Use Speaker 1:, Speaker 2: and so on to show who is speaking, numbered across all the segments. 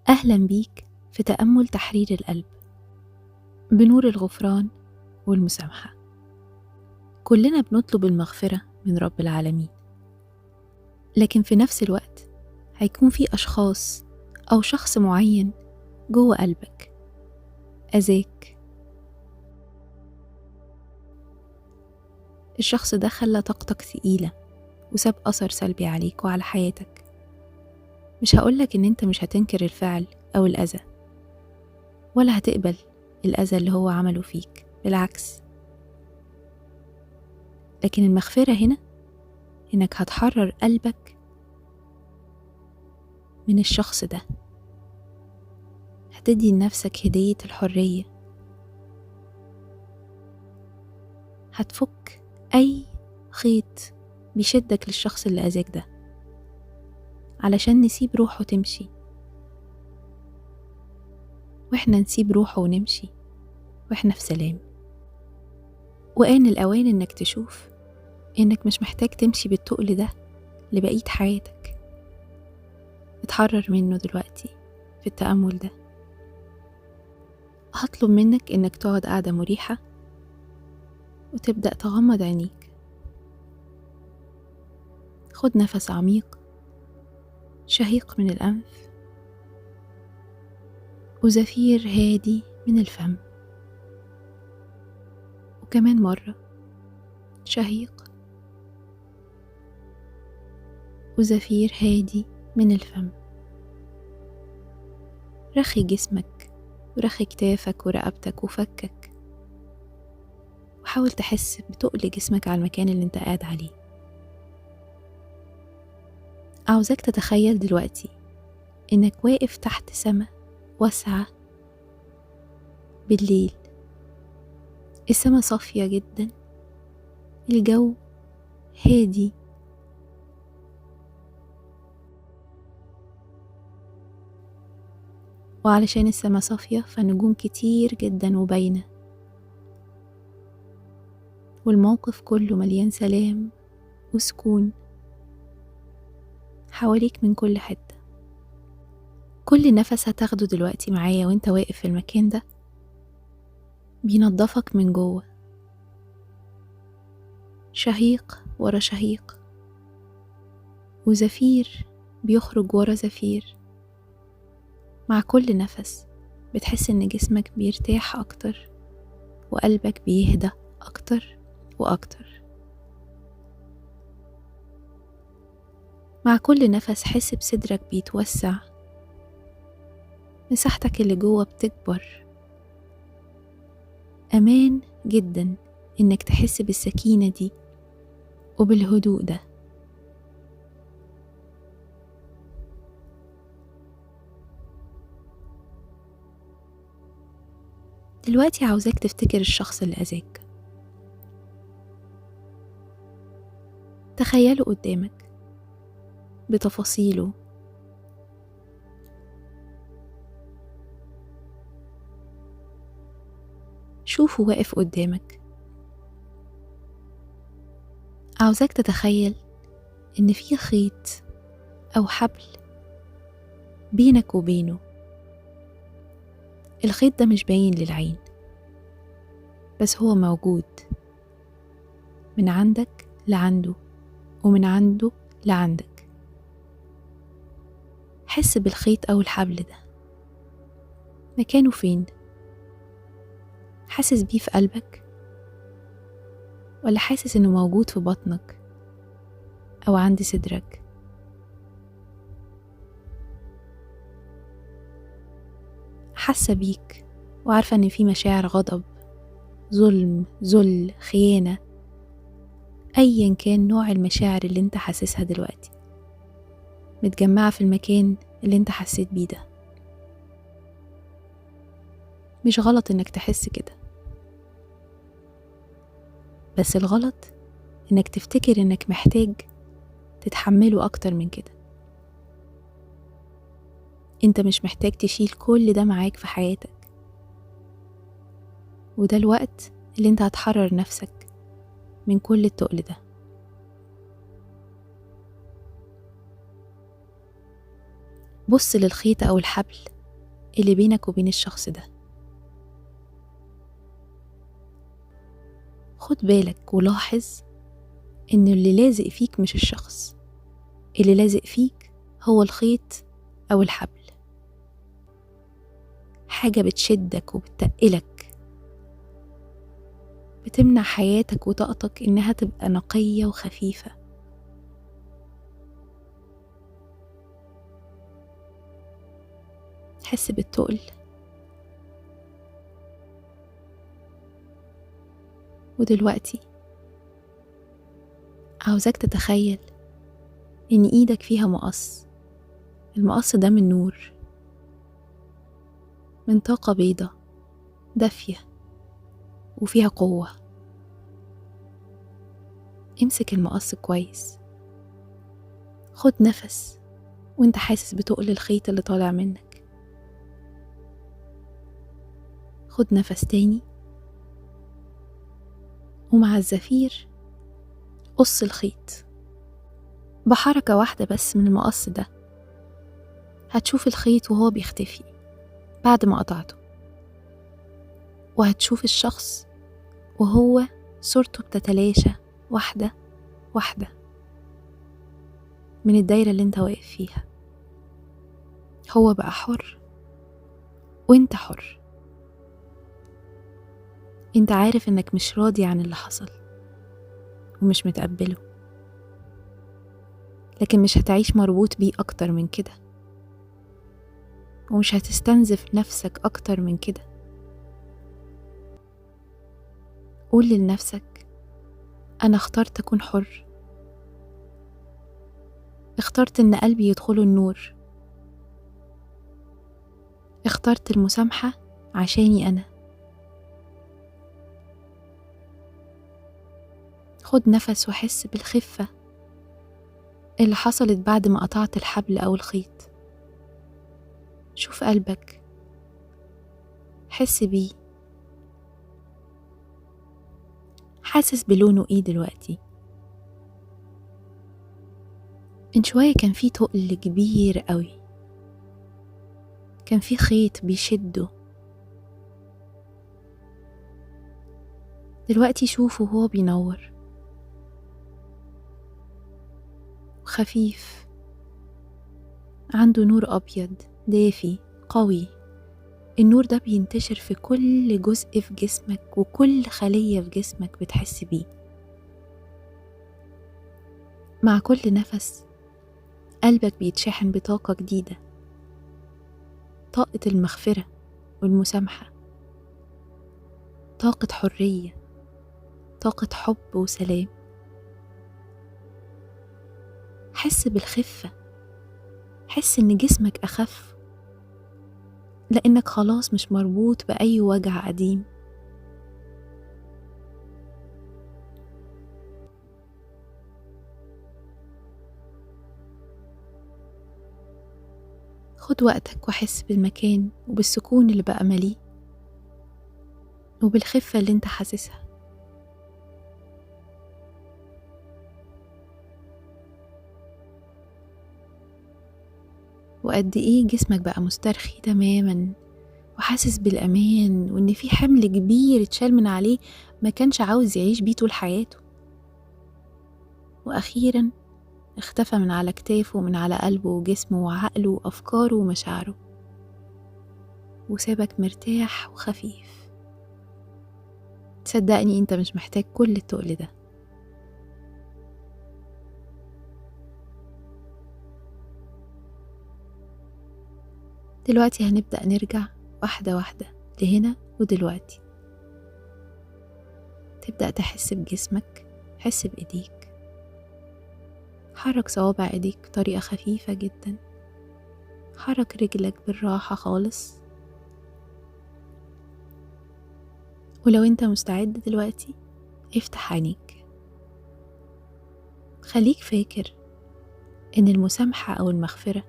Speaker 1: أهلا بيك في تأمل تحرير القلب بنور الغفران والمسامحة. كلنا بنطلب المغفرة من رب العالمين، لكن في نفس الوقت هيكون في أشخاص أو شخص معين جوه قلبك أذاك. الشخص ده خلى طاقتك ثقيلة وساب أثر سلبي عليك وعلى حياتك. مش هقولك إن أنت مش هتنكر الفعل أو الأذى، ولا هتقبل الأذى اللي هو عمله فيك، بالعكس. لكن المغفرة هنا إنك هتحرر قلبك من الشخص ده، هتدي لنفسك هدية الحرية، هتفك أي خيط بيشدك للشخص اللي أذاك ده علشان نسيب روحه تمشي، وإحنا نسيب روحه ونمشي وإحنا في سلام. وآن الأوان إنك تشوف إنك مش محتاج تمشي بالتقل ده لبقية حياتك. اتحرر منه دلوقتي في التأمل ده. هطلب منك إنك تقعد قاعدة مريحة وتبدأ تغمض عينيك. خد نفس عميق، شهيق من الأنف وزفير هادي من الفم، وكمان مرة شهيق وزفير هادي من الفم. رخي جسمك ورخي كتافك ورقبتك وفكك، وحاول تحس بتقل جسمك على المكان اللي انت قاعد عليه. عاوزاك تتخيل دلوقتي انك واقف تحت سما واسعة بالليل، السما صافية جدا، الجو هادي، وعلشان السما صافية فنجوم كتير جدا وباينة، والموقف كله مليان سلام وسكون حواليك من كل حتة. كل نفس هتاخده دلوقتي معايا وانت واقف في المكان ده بينظفك من جوه، شهيق ورا شهيق وزفير بيخرج ورا زفير. مع كل نفس بتحس ان جسمك بيرتاح اكتر وقلبك بيهدى اكتر واكتر. مع كل نفس حس بصدرك بيتوسع، مساحتك اللي جوه بتكبر. أمان جدا إنك تحس بالسكينة دي وبالهدوء ده. دلوقتي عاوزاك تفتكر الشخص اللي أذاك، تخيله قدامك بتفاصيله، شوفه واقف قدامك. عاوزاك تتخيل إن في خيط أو حبل بينك وبينه. الخيط ده مش باين للعين بس هو موجود، من عندك لعنده ومن عنده لعندك. حس بالخيط أو الحبل ده، مكانه فين؟ حاسس بيه في قلبك ولا حاسس إنه موجود في بطنك أو عند صدرك؟ حاسة بيك وعارفة إن في مشاعر غضب، ظلم، ذل، خيانة، أيا كان نوع المشاعر اللي انت حاسسها دلوقتي متجمعة في المكان اللي انت حسيت بيه ده. مش غلط انك تحس كده، بس الغلط انك تفتكر انك محتاج تتحمله اكتر من كده. انت مش محتاج تشيل كل ده معاك في حياتك، وده الوقت اللي انت هتحرر نفسك من كل التقل ده. بص للخيط أو الحبل اللي بينك وبين الشخص ده. خد بالك ولاحظ إن اللي لازق فيك مش الشخص، اللي لازق فيك هو الخيط أو الحبل، حاجة بتشدك وبتقلك، بتمنع حياتك وطاقتك إنها تبقى نقية وخفيفة. حس بالتقل، ودلوقتي عاوزاك تتخيل إن إيدك فيها مقص. المقص ده من نور، من طاقة بيضة دافية وفيها قوة. امسك المقص كويس، خد نفس وانت حاسس بتقل الخيط اللي طالع منك. خد نفس تاني، ومع الزفير قص الخيط بحركة واحدة بس من المقص ده. هتشوف الخيط وهو بيختفي بعد ما قطعته، وهتشوف الشخص وهو صورته بتتلاشى واحدة واحدة من الدايرة اللي انت واقف فيها. هو بقى حر وانت حر. انت عارف انك مش راضي عن اللي حصل ومش متقبله، لكن مش هتعيش مربوط بيه اكتر من كده، ومش هتستنزف نفسك اكتر من كده. قول لنفسك انا اخترت اكون حر، اخترت ان قلبي يدخله النور، اخترت المسامحة عشاني انا. خد نفس وحس بالخفة اللي حصلت بعد ما قطعت الحبل أو الخيط. شوف قلبك، حس بيه، حاسس بلونه ايه دلوقتي؟ من شوية كان في تقل كبير قوي، كان في خيط بيشده. دلوقتي شوفه وهو بينور خفيف، عنده نور أبيض دافي قوي. النور ده بينتشر في كل جزء في جسمك، وكل خلية في جسمك بتحس بيه. مع كل نفس قلبك بيتشحن بطاقة جديدة، طاقة المغفرة والمسامحة، طاقة حرية، طاقة حب وسلام. حس بالخفة، حس إن جسمك أخف، لأنك خلاص مش مربوط بأي وجع قديم. خد وقتك وحس بالمكان وبالسكون اللي بقى مليه وبالخفة اللي انت حاسسها. وقد ايه جسمك بقى مسترخي تماما وحاسس بالأمان، وإن في حمل كبير اتشال من عليه ما كانش عاوز يعيش بيه طول حياته، وأخيرا اختفى من على كتافه ومن على قلبه وجسمه وعقله وأفكاره ومشاعره، وسابك مرتاح وخفيف. تصدقني انت مش محتاج كل التقل ده. دلوقتي هنبدأ نرجع واحدة واحدة لهنا ودلوقتي. تبدأ تحس بجسمك، حس بإيديك، حرك صوابع إيديك بطريقة خفيفة جدا، حرك رجلك بالراحة خالص. ولو انت مستعد دلوقتي افتح عينيك. خليك فاكر ان المسامحة او المغفرة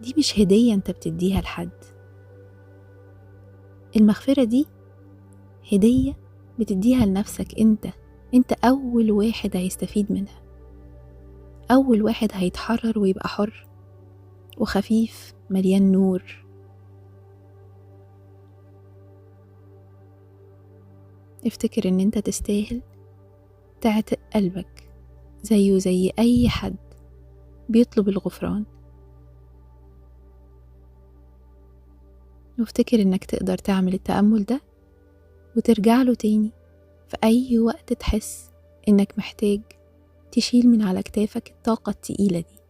Speaker 1: دي مش هدية انت بتديها لحد، المغفرة دي هدية بتديها لنفسك انت. انت اول واحد هيستفيد منها، اول واحد هيتحرر ويبقى حر وخفيف مليان نور. افتكر إن أنت تستاهل تعتق قلبك زيه زي أي حد بيطلب الغفران. وافتكر إنك تقدر تعمل التأمل ده وترجع له تاني في أي وقت تحس إنك محتاج تشيل من على كتافك الطاقة التقيلة دي.